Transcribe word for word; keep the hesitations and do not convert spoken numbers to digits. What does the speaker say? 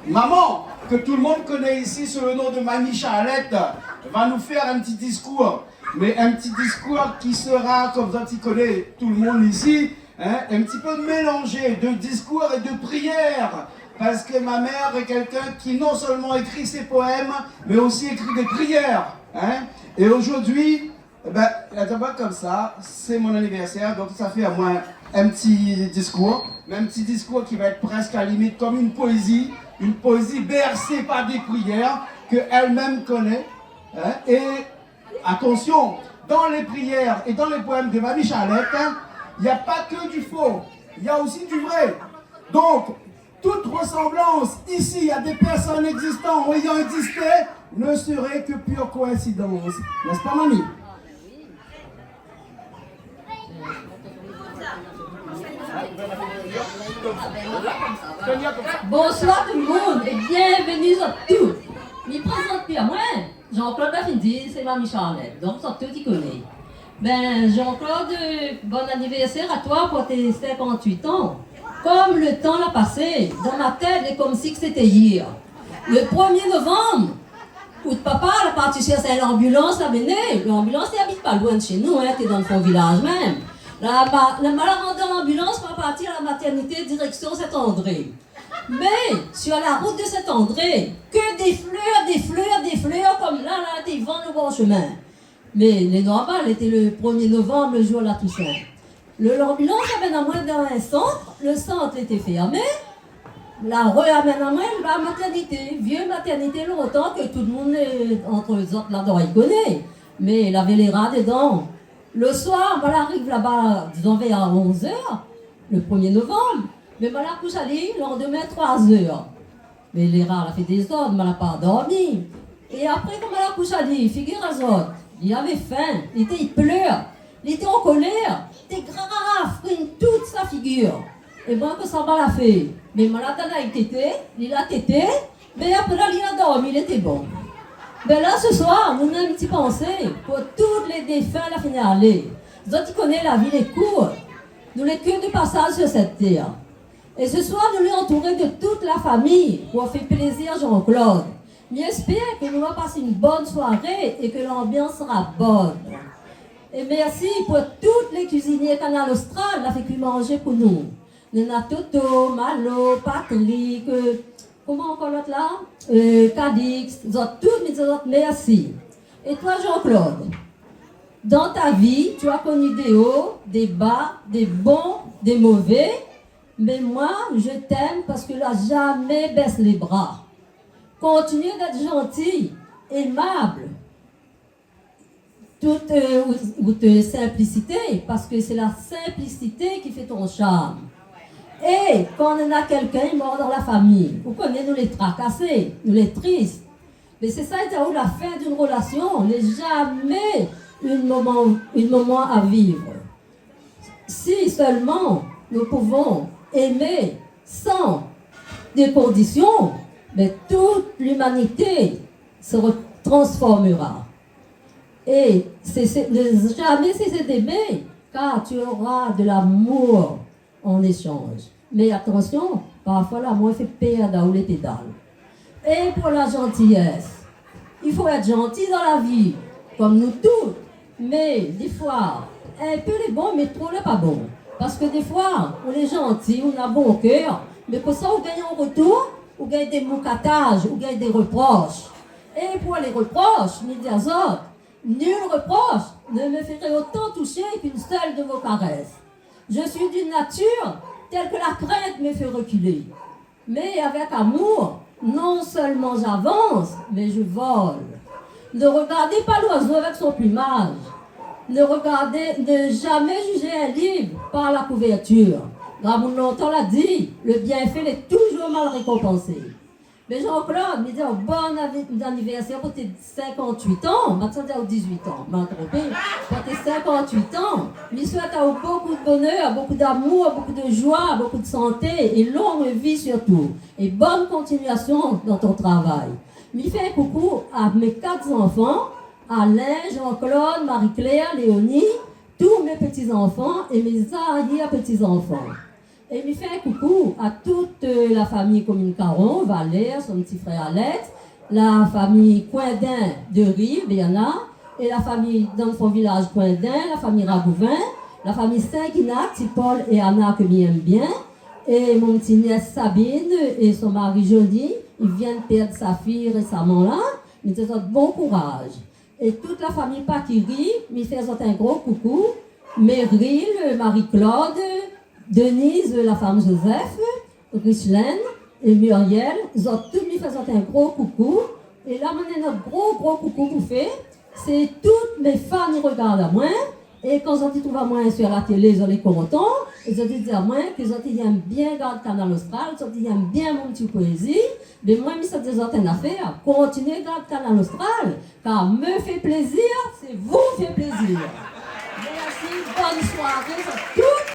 Maman, que tout le monde connaît ici sous le nom de Mamie Charlette, va nous faire un petit discours. Mais un petit discours qui sera, comme ça, tu connais tout le monde ici, hein, un petit peu mélangé de discours et de prières. Parce que ma mère est quelqu'un qui non seulement écrit ses poèmes, mais aussi écrit des prières, hein. Et aujourd'hui, eh ben, la taba comme ça, c'est mon anniversaire, donc ça fait à moi un petit discours, mais un petit discours qui va être presque à la limite comme une poésie, une poésie bercée par des prières que elle-même connaît, hein. Et attention, dans les prières et dans les poèmes de Mamie Charlette, hein, il n'y a pas que du faux, il y a aussi du vrai. Donc, toute ressemblance ici à des personnes existantes ou ayant existé ne serait que pure coïncidence. N'est-ce pas, Mamie ? Bonsoir tout le monde et bienvenue à tous. Mi prézant pi amoin, Jean-Claude la fine di, sé Mamie Charlette. Donk, zot tout i koné. Ben, Jean-Claude, euh, bon anniversaire à toi pour tes cinquante-huit ans. Comme le temps l'a passé, dans ma tête, c'est comme si que c'était hier. Le premier novembre, out papa la parti shèrsh lanbilans, la mené. Lanbilans, li abit pa loin de shé nou, hein, té dan le fon vilaz mèm. La, ma, la, ma la rant dan lanbilans, ma parti à la maternité, direction Saint-André. Mais, sur la route de Saint-André, que des fleurs, des fleurs, des fleurs, comme la, la, té i vann le bor shemin. Mais lé normal, lété le premier novembre, le jour la Toussaint. Le, lanbilans la amenn amoin dan in sant, le sant lété fèrmé, la re-amenn amoin la maternité, vié maternité lontan ke tout le moun, euh, ant zot la dan i koné. Mais lavé lé ra dedan. Le soir, ma la ariv laba, dizon, vèr onz èr, le premier novembre, mais ma la koush ali, landemin, troi zèr. Mais lé ra la fé dézord, ma la pa dormi. É apré, kan ma la koush ali, figir azot, li lavé fin, li té i plèr, li té an kolèr, té graf, fine tout sa figir. É bon, kosa ma la fé ? Mé ma la donn ali tété, li la tété, mé apré la, li la dormi, lété bon. Ben la, se soir, nou néna in ti pansé pou tout lé défin la fine alé. Zot i koné, la vi lé kourt. Nou lé ke de pasaz sur sèt tèr. É se soir, nou lé antouré de tout la fami pou fé plézir Jean-Claude. Mi èspèr ke nou va pas in bone soiré é ke lanbians sera bone. É mèrsi pou tout lé kuizinié Kanal Austral la fé kui manzé pou nou. Néna Toto, Malo, Patrick, euh, koman ankor lot la ? Euh, Calix, zot tout, mi di azot mèrsi. É toi, Jean-Claude, dans ta vie, tu as connu des hauts, des bas, des bons, des mauvais. Mais moi, je t'aime parce que tu n'as jamais baissé les bras. Continue d'être gentil, aimable, toute, euh, ou, ou de simplicité, parce que c'est la simplicité qui fait ton charme. Et quand on a quelqu'un mort dans la famille, ou koné, nou lé trakasé, nou lé tris. Mais c'est ça, c'est la fin d'une relation, n'est jamais une moment, une moment à vivre. Si seulement nous pouvons aimer sans des conditions, mais toute l'humanité se re-, transformera. Et c'est, c'est, ne jamais cesser d'aimer, car tu auras de l'amour en échange. Mais attention, parfois l'amour fait perdre à rouler pédale. Et pour la gentillesse, il faut être gentil dans la vie, comme nous tous. Mais des fois, un peu lé bon, mais trop lé pa bon. Parce que des fois, on est gentil, on a bon cœur, mais kosa ou gingn en retour, ou gingn des mots katages, ou gingn des reproches. Et pour les reproches, mi di azot, nul reproche ne me ferait autant toucher qu'une seule de vos caresses. Je suis d'une nature telle que la crainte me fait reculer. Mais avec amour, non seulement j'avance, mais je vole. Ne regardez pas l'oiseau avec son plumage. Ne regardez, ne jamais juger un livre par la couverture. Gramoun lontan la di, le bienfait est toujours mal récompensé. Mé Jean-Claude, mi di aou bon avi-, anivèrsèr pou té cinquante-huit an, ma té di aou dix-huit an, ma tronpé, pou té cinquante-huit an. Mi souèt aou bokou de bonèr, bokou d'amour, bokou de joi, bokou de santé é long vi sirtou. É bone kontinuasion dan ton travay. Mi fé in koukou a mé kat zanfan, Alain, Jean-Claude, Marie-Claire, Léonie, tout mé pti zanfan é mé zarièr pti zanfan. É mi fé in koukou a tout, euh, la fami Komin Karon, Valèr, son ti frèr Alex, la fami Koindin de Riv, Bernard, é la fami dan son vilaz Koindin, la fami Ragouvin, la fami Singinak, ti Pol é Ana ke mi èm bien, é mon ti niès Sabine é son mari Johnny, i vien pèrd sa fiy résaman la, mi di azot bon kouraz. É tout la fami Pakiri, mi fé azot in gro koukou. Meryl, Marie-Claude, Denise, la fam Joseph, Richelaine é Muriel, zot tout, mi fé azot in gro koukou. É la, moin néna in gro, gro koukou pou fé. Sé tout mé fan i rogard amoin. É kan zot i trouv amoin sur la télé, zot lé kontan. É zot i di amoin ke zot i èm bien gard Kanal Austral, zot i èm bien mon ti poézi. Bin moin, mi sa di azot in afèr, kontinié gard Kanal Austral, kar mi fé plézir, sé vou fé plézir. Mèrsi, bone soiré a tout.